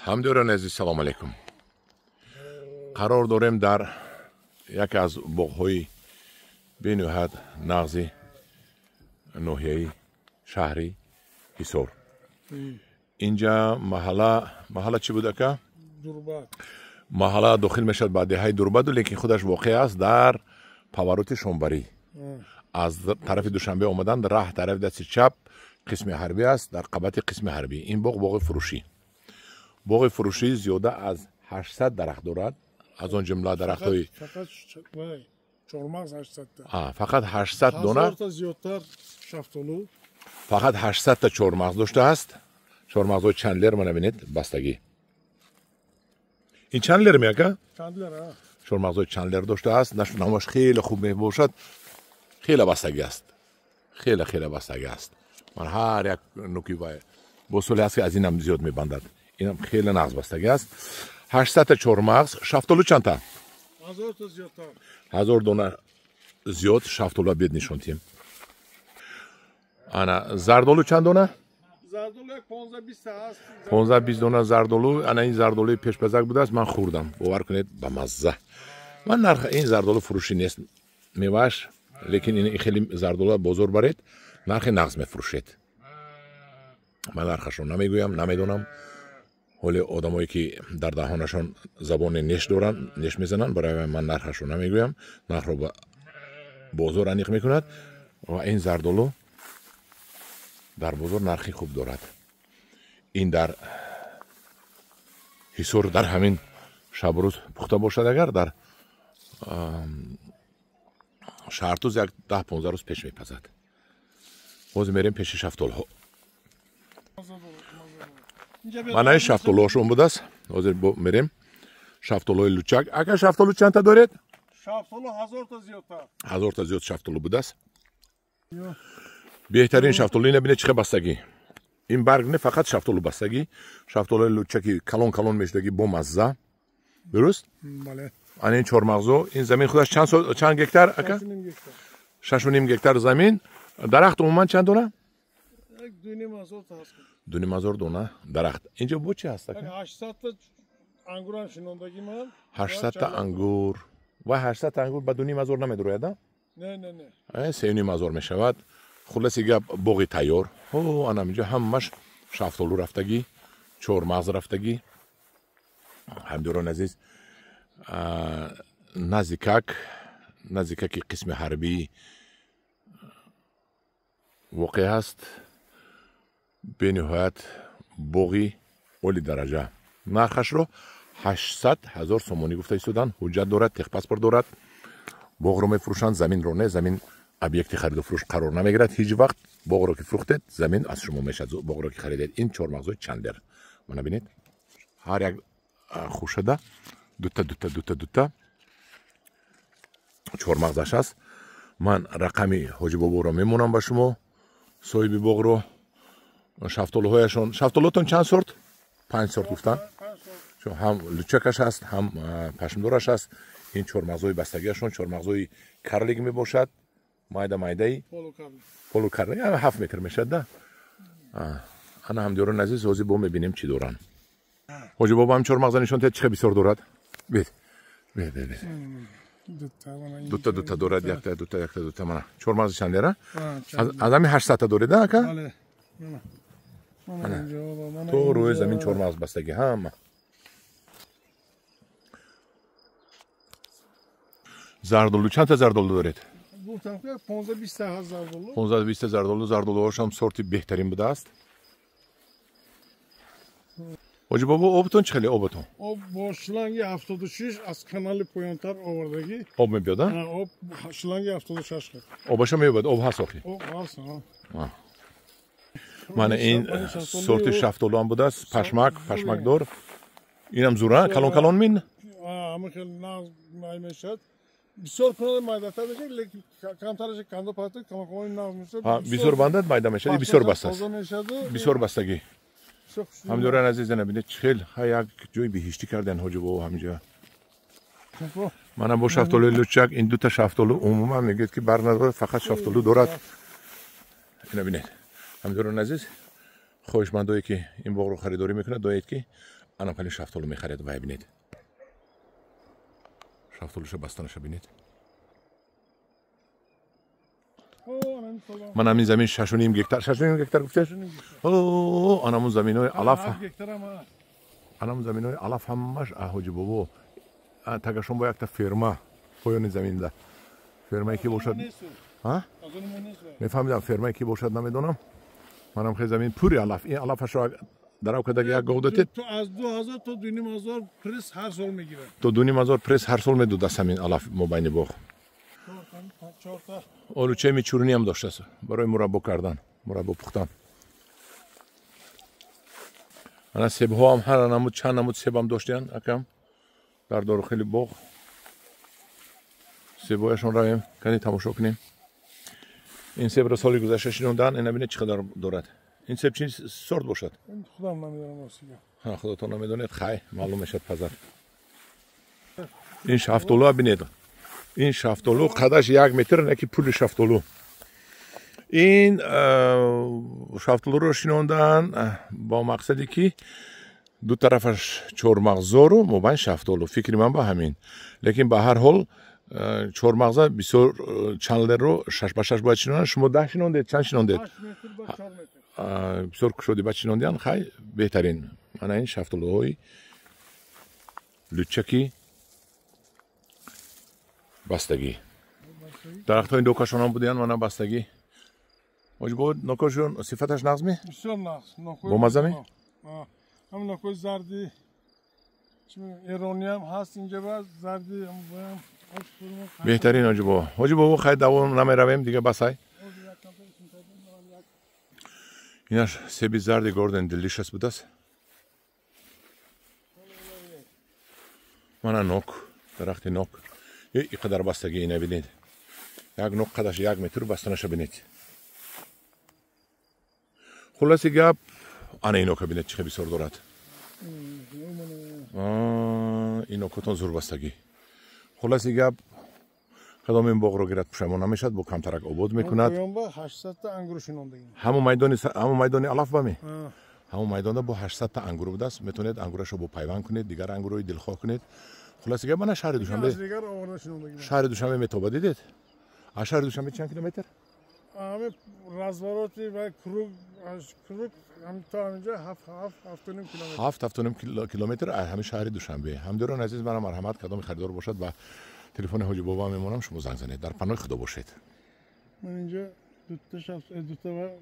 Ҳамдиёрони азиз, салом алейкум. Қарор дорем дар яке аз боғҳои бениҳоят нағзи ноҳияи шаҳри Ҳисор. Инҷа маҳалла чӣ буд, ака? Маҳалла дохил мешавад ба деҳаи Дурбаду, лекин худаш воқеъ аст дар павароти Шонбарӣ. Аз тарафи Душанбе омадан раҳ тарафи дасти чап қисми ҳарбӣ аст, дар қабати қисми ҳарбӣ. Ин боғ боғи фурӯшӣ. Боғи фурӯшӣ зиёда аз 800 дарахт дорад, аз он ҷумла дарахтҳои фақат 800 дона, фақат 800 та чормағз доштааст. Чормағзҳои чандлер мана бинед, бастагӣ. Ин чандлер ми, ака? Чормағзҳои чандлер доштааст. Намош хеле хуб мебошад, хеле бастагӣ аст, хеле хеле бастагӣ аст. Ман ҳар як нуки вай бо соле аст, ки аз инам зиёд мебандад. Инам хеле нағз бастагӣ аст. 800 та чормағз. Шафтолу чандта? 1000 дона зиёд шафтолу бед нишон тиҳем. Ана зардолу чанд дона? 15-20 дона зардолу. Ана ин зардолуи пешпазак будааст, ман хӯрдам, бовар кунед, ба мазза. Ман нарх ин зардолу фурӯшӣ нест мевааш, лекин ин хеле зардолу бозор баред, нархи нағз мефурӯшед. Ман нархашро намегӯям, намедонам. Ҳоле одамое ки дар даҳонашон забони неш доранд, неш мезананд, барои ман нархашро намегӯям. Нархро ба бозор аниқ мекунад ва ин зардолу дар бозор нархи хуб дорад. Ин дар Ҳисор дар ҳамин шабрӯз пухта бошад, агар дар Шаҳртуз як 10-15 рӯз пеш мепазад. Ҳозир мерем пеши шафтолҳо. Мана ин шафтолуҳошон будааст. Ҳозир мерем шафтолуҳои лучак. Ака, шафтолу чандта доред? Шафтолу 1000 та зиёдтар. 1000 та зиёд шафтолу будааст. Беҳтарин шафтолу. Ина бинед, чӣ хел бастагӣ. Ин барг не, фақат шафтолу бастагӣ. Шафтолуҳои лучаки калон калон мешудагӣ, бо мазза. Дуруст? Бале. Ана ин чормағзо. Ин замин худаш чанд гектар, ака? 6,5 гектар замин. Дарахт умуман чанд дона? 2,5 дона дарахт. Инҷо бо чи ҳаст, ака? 800 та ангурам шинондагӣ ман. 800 та ангур. Ва 800 та ангур ба 2,5 намедурояд, а? Не, не, не. 3,5 мешавад. Хулоси гап, боғи тайёр. Ҳо, ана инҷо ҳамаш шафтолу рафтагӣ, чормағз рафтагӣ. Ҳамдиёрони азиз, наздикаки қисми ҳарбӣ воқеъ аст. Бениҳоят боғи оли дараҷа. Нархашро 800 000 сомонӣ гуфта истоданд. Ҳуҷҷат дорад, техпаспорт дорад. Боғро мефурӯшанд, заминро не. Замин объекти хариду фурӯш қарор намегирад ҳеҷ вақт. Боғро ки фурӯхтед, замин аз шумо мешавад. Боғро ки харидед, ин чормағзои чандер. Мана бинед, ҳар як хушада дута дута дута дута чормағзаш аст. Ман рақами ҳоҷи боборо мемонам ба шумо, соҳиби боғро. Шафтолуҳояшон, шафтолуотон чанд сорт? 5 сорт гуфтанд. Ҳам лучакаш аст, ҳам пашмдораш аст. Ин чормағзои бастагиашон чормағзои карлик мебошад, майда майдаи полукарлик, 7 метр мешавад да. Ана ҳамдиёрони азиз, ҳозир бо мебинем чӣ доранд. Ҳоҷи бобо, ҳам чормағза нишон диҳад, чӣ хел бисёр дорад. Бед бед бед, дута дута дорад, якта дута, якта дута. Мана чормағзи чандера? Аз ҳамин 800 та доред, ака? То рӯи замин чормағз бастагӣ ҳама. Зардолу чандта зардолу доред? 15-20 та зардолу. 15-20 та зардолу. Зардолуҳошам сорти беҳтарин будааст. Ҳоҷи бобо, обтон чӣ хеле обатон? Об бо шланги 76 аз канали поёнтар овардагӣ. Об мебиёд, а? Об шланги 76. Обаша меёбад, об ҳаст охи? Об ҳаст, а. Мана ин сорти шафтолуам будааст, пашмак, пашмакдор. Инам зура, калон калон мин? Ҳама хел нағз май мешавад. Бисёр кунад майдатар мешавад, лекин камтараш канда паста калон калон нағз мешавад. Бисёр бандад майда мешавад, бисёр бастааст. Бисёр бастагӣ. Ҳамдиёрони азиз, ана бинед, чӣ хел як ҷои биҳиштӣ карданд ҳоҷи бобо ҳаминҷо. Мана бо шафтолуи лучак, ин дута шафтолу умуман мегӯяд ки барг надорад, фақат шафтолу дорад. Ина бинед. Ҳамдиёрони азиз, хоҳишмандое ки ин боғро харидорӣ мекунад, доед ки Анам хеле шафтолу мехаред, вай бинед. Шафтолуша бастанаша бинед. Ман ҳамин замин 6.5 гектар, 6.5 гектар гуфтед? О, анамун заминои алаф. Анамун заминои алаф ҳамаш Ҳоҷи Бобо. Тагашон бо якта ферма поёни заминда. Фермае ки бошад? Ҳа? Мефаҳмидам, фермае ки бошад намедонам. Манам хеле замин пури алаф. Ин алафашро дарав карда як гов датед? Аз 2000 то 2500 пресс ҳар сол мегирад. То 2500 пресс ҳар сол медод аз ҳамин алаф мобайни боғ. Олучаи мичурниам доштааст барои мураббо кардан, мураббо пухтан. Ана себҳоам ҳар намуд, чанд намуд себам доштиян акам дар дорухели боғ. Себҳояшон равем, кани тамошо кунем. Ин себро соли гузашта шинондан, ина бинед чӣ қадар дорад. Ин себ чӣ сорт бошад? Худам намедонам ростига. Ҳа, худатон намедонед, хай, маълум мешавад пазар. Ин шафтолуа бинед. Ин шафтолу қадаш 1 метр, не ки пули шафтолу. Ин шафтолуро шинондан бо мақсаде ки ду тарафаш чормағзору мобайн шафтолу. Фикри ман ба ҳамин. Лекин ба ҳар ҳол чормағза бисёр чанлерро 6 ба 6 бояд шинонанд. Шумо 10 шинондед, чанд шинондед? Бисёр кушоди бад шинондиян, хай беҳтарин. Мана ин шафтолуҳои лучаки бастагӣ. Дарахтҳои нокашонам будиян, мана бастагӣ. Ҳоҷи Бобо, нокашон сифаташ нағз ме? Бисёр нағз. Бомазза ме? Ҳам нокои зарди эрониам ҳаст инҷа, ба зарди. Беҳтарин Ҳоҷи Бобо. Ҳоҷи Бобо, хай давом намеравем, дига басай. Инаш себи зарди Горден Делишас будааст. Мана нок, дарахти нок. И қадар бастагӣ ина бинед. Як нок қадаш 1 метр бастанаша бинед. Хулоси гап, ана ин нока бинед чӣ хел бисёр дорад. Ин нокотон зур бастагӣ. Хулоси гап, кадом ин боғро гирад пушаймон намешавад, бо камтарак обод мекунад. Ҳамон майдони алаф ба ме? Ҳамон майдонда бо 800 та ангур будааст. Метавонед ангурашро бо пайванд кунед, дигар ангурҳои дилхоҳ кунед. Хулоси гап, мана шаҳри Душанбе. Шаҳри Душанбе метоба, дидед? Аз шаҳри Душанбе чанд километр? Развороти ва круг то ҳаминҷа 7-7.5 километр. 7-7.5 километр аз ҳамин шаҳри Душанбе. Ҳамдиёрон азиз, мана марҳамат, кадоми харидор бошад ба телефони Ҳоҷи Бобо мемонам, шумо занг занед. Дар паноҳи Худо бошед. Ман инҷа дута.